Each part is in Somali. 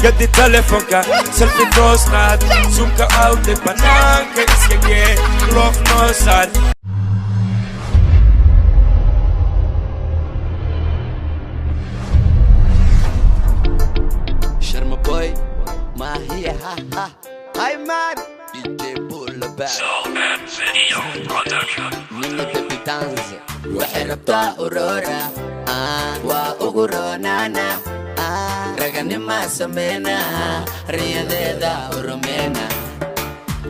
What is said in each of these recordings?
Gadi telefoonka, selfie toos qaad, zoomka out, banaanka iska gee, love noo saar. Sharma boy, Mahia, ha ha. Hi man, DJ Bull back. Video Production. Nina baby dance. Waxay rabtaa Aurora, ah, waa ugu roonana, ah, raganima sameyna, riyadeeda u rumeena.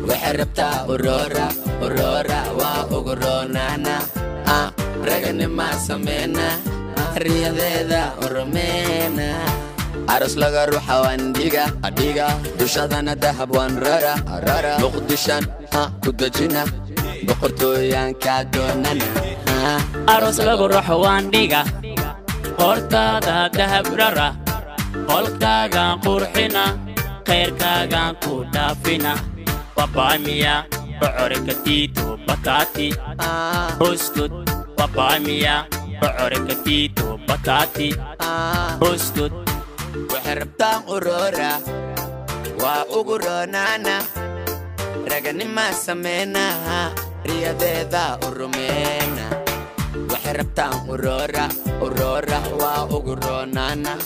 Waxay rabtaa Aurora, Aurora, waa ugu roonana, ah, raganima sameyna, riyadeeda u rumeena. Aros laga ruuxa waan dhiga adhiga, dushadana dahab waan rara rara, Muqdishan ha ku dejina, boqortooyanka doonana. Aroos lagu ruxo waan dhiga, hortaada dahab rara, qolkaagaan qurxina, khayrkaagaan ku dhaafina, babaamiya bocorka tiito bataati buskud, babaamiya bocorka tiito bataati buskud. Waxay rabtaan Aurora, waa ugu roonana, raganima sameyna, riyadeeda u rumeena. Waxay rabtaan Aurora, Aurora, waa ugu roonana,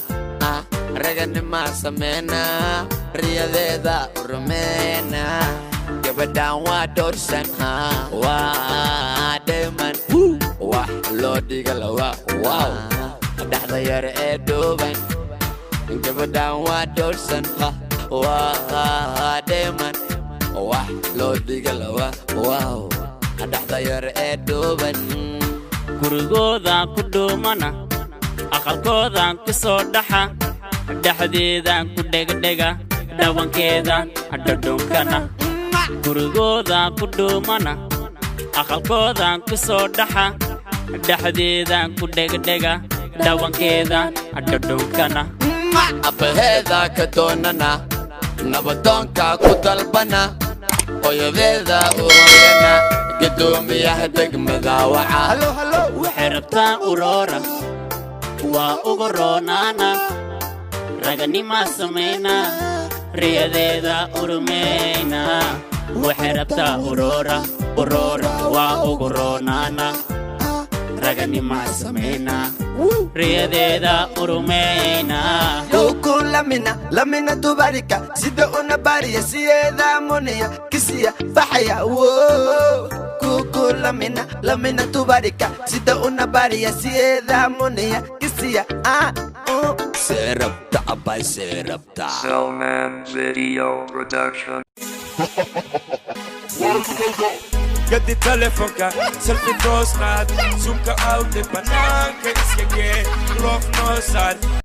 ah, raganima sameyna, riyadeeda u rumeena. Gabadhan waa dhowrsan, ah, waa dheeman, wax loo dhiga lawa, wow, dhexda yar ee dhuuban. Gabadhan waa dhowrsan, waa dheeman, wax loo dhiga lawa, wow, dhexda yar ee dhuuban. Gurigoodaan ku dhuumana, aqalkoodaan ku soo dhaxa, dhexdeedaan ku dhegdhega, dhawankeedaan dhadhunkana. Gurigoodaan ku dhuumana, aqalkoodaan ku soo dhaxa, dhexdeedaan ku dhegdhega, dhawankeedaan dhadhunkana. Abbaheeda ka doonana, nabadoonka ku dalbana, hooyadeeda u hooyana, gadoomiyaha degmada waca. Waxay rabtaan Aurora, waa ugu roonaana, raganimaa samayna, riyadeeda urumayna. Waxay rabtaa Aurora, Aurora, waa ugu roonaana, raganimaa samayna, riyadeeda urumayna. Huku lamina lamina tubarika, sida una bariya siyeeda muniya kisiya baxaya wo. Kuku lamina lamina tubarika, sida una bariya siyeeda muniya kisiya ah. See rabta abbay, see rabta. Selman Video Production. Gadi telefoonka, selfie toos qaad, zoomka out, banaanka iska gee, love noo saar.